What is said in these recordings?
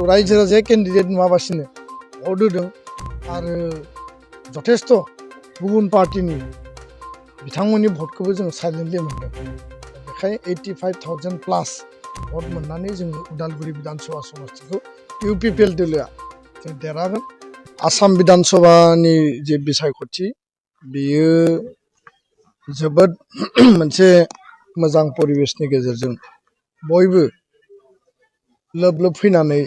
रायजो राजाया केन्डिडेट नुवाबासिनो भट होदों आरो जथेस्थ' गुबुन पार्टिनि बिथांमोननि भटखौबो जों साइलेन्टलि मोनदों। बेखाय 85,000 प्लास भट मोननानै जोङो उदालगुरि विधानसभा समष्टिखौ इउपिपिएल दोलोआ जों देरहागोन। आसाम विधानसभानि जे बिसायख'थि बेयो जोबोद मोनसे मोजां परिबेसनि गेजेरजों बयबो लोब लोब फैनानै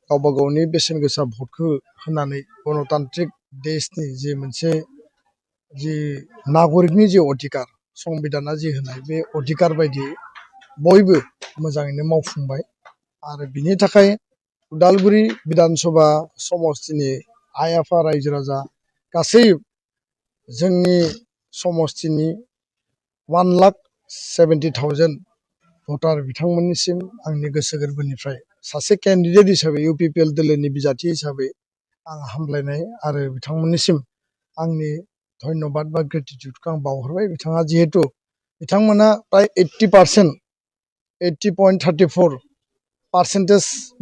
गावबा गावनि बेसेन गोसा भटखौ होनानै गणतान्त्रिक देशनि जे मोनसे जि नागरिकनि जे अधिकार संबिधाना जि होनाय बे अधिकार बायदियै बयबो मोजाङैनो मावफुंबाय आरो बिनि थाखाय उदालगुरि विधानसभा समष्टिनि आइ आफा रायजो राजा गासै जोंनि समष्टिनि 1,70,000 भटार बिथांमोननिसिम आंनि गोसो गोरबोनिफ्राय सासे केन्डिडेट हिसाबै इउपिपिएल दोलोनि बिजाथि हिसाबै आं हामलायनाय आरो बिथांमोननिसिम आंनि धन्यबाद बा ग्रेटिटिउडखौ आं बावहरबाय। बिथाङा जिहेतु बिथांमोना प्राय 80%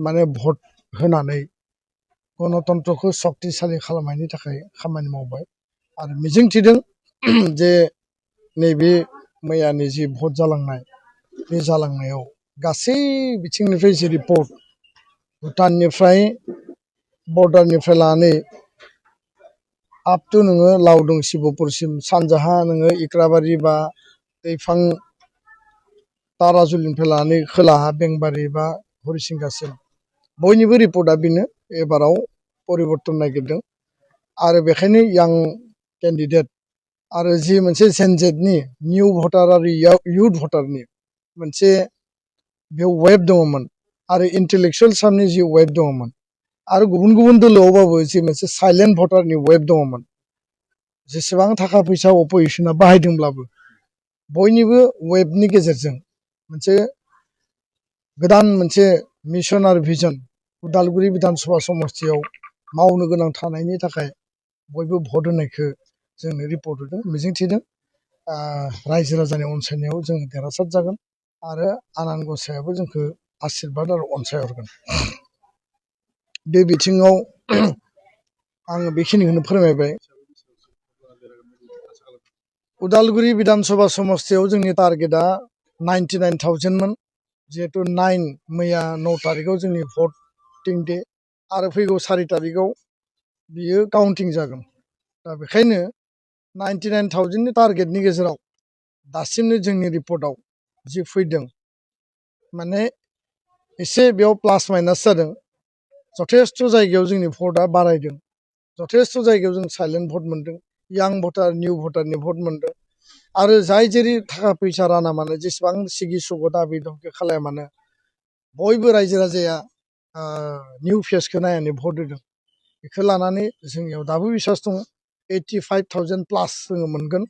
माने भट होनानै गणतन्त्रखौ शक्तिशालि खालामनायनि थाखाय खामानि मावबाय आरो मिजिंथिदों जे नैबे मैयानि जि भट जालांनाय बे जालांनायाव गासै बिथिंनिफ्राय जि रिपर्ट भुटाननिफ्राय बर्डारनिफ्राय लानानै आप टु नोङो लावदं शिबपुरसिम सानजाहा नोङो इक्राबारि बा दैफां ताराजुलिनिफ्राय लानानै खोलाहा बेंबारि बा हरिसिंगासिम बयनिबो रिपर्टआ बेनो एबाराव परिबर्तन नागिरदों आरो बेखायनो यां केन्डिडेट आरो जि मोनसे जेनजेडनि निउ भटार आरो इयुथ भटारनि मोनसे बेयाव वेब दङमोन आरो इन्टेलेक्सुवेल सामनि जि वेब दङमोन आरो गुबुन गुबुन दोलोआवबाबो जि मोनसे साइलेन्ट भटारनि वेब दङमोन। जेसेबां थाखा फैसा अपोजिसना बाहायदोंब्लाबो बयनिबो वेबनि गेजेरजों मोनसे गोदान मोनसे मिशन आरो भिजन उदालगुरि विधानसभा समष्टियाव मावनो गोनां थानायनि थाखाय बयबो भट होनायखौ जोंनो रिपर्ट होदों। मिजिंथिदों रायजो राजानि अनसायनायाव जों देरहासार जागोन आरो आनान गसायाबो जोंखौ आशीर्बाद आरो अनसाय हरगोन। बे बिथिङाव आङो बेखिनिखौनो फोरमायबाय। उदालगुरि विधानसभा समष्टियाव जोंनि टारगेटआ 99,000मोन। जिहेतु 9 मैया 9 तारिखआव जोंनि भटिं डे आरो फैगौ 4 तारिखआव बियो काउन्टिं जागोन। दा बेखायनो 99,000नि टारगेटनि गेजेराव दासिमनो जोंनि रिपर्टआव जि फैदों माने एसे बेयाव प्लास माइनास जादों। जथेस्थ' जायगायाव जोंनि भटआ बारायदों, जथेस्थ' जायगायाव जों साइलेन्ट भट मोनदों, यां भटार निउ भटारनि भट मोनदों आरो जाय जेरै थाखा फैसा राना मानो जेसेबां सिगि सुग दाबि दंखे खालाया मानो बयबो रायजो राजाया निउ फेसखौ नायनानै भट होदों। बेखौ लानानै जोंनियाव दाबो बिसास दङ 85,000 प्लास जोङो मोनगोन।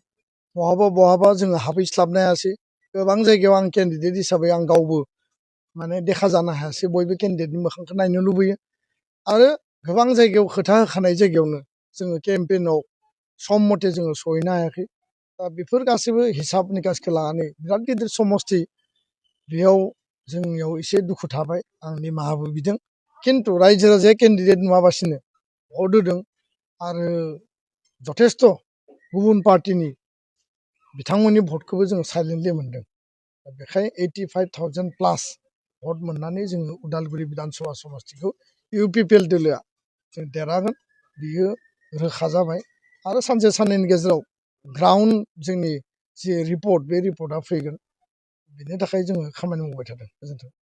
बहाबा बहाबा जोङो हाबहैस्लाबनो हायासै। गोबां जायगायाव आं केन्डिडेट हिसाबै आं गावबो माने देखा जानो हायासै। बयबो केन्डिडेटनि मोखांखौ नायनो लुबैयो आरो गोबां जायगायाव खोथा होखानाय जायगायावनो जोङो केम्पेइनाव सम मथे जोङो सहैनो हायाखै। दा बेफोर गासैबो हिसाब निकासखौ लानानै बिराद गिदिर समष्टि बेयाव जोंनियाव एसे दुखु थाबाय। आं निमाहाबो बिदों खिन्थु रायजो राजाया केन्डिडेट नुवाबासिनो भट होदों आरो जथेस्थ' गुबुन पार्टिनि बिथांमोननि भटखौबो जों साइलेन्टलि मोनदों। बेखाय 85,000 प्लास भट मोननानै जोङो उदालगुरि विधानसभा समष्टिखौ इउपिपिएल दोलोआ जों देरहागोन बियो रोखा जाबाय आरो सानसे साननैनि गेजेराव ग्राउन्ड जोंनि जि रिपर्ट बे रिपर्टआ फैगोन। बेनि थाखाय जोङो खामानि मावबाय थादों। गोजोन्थों।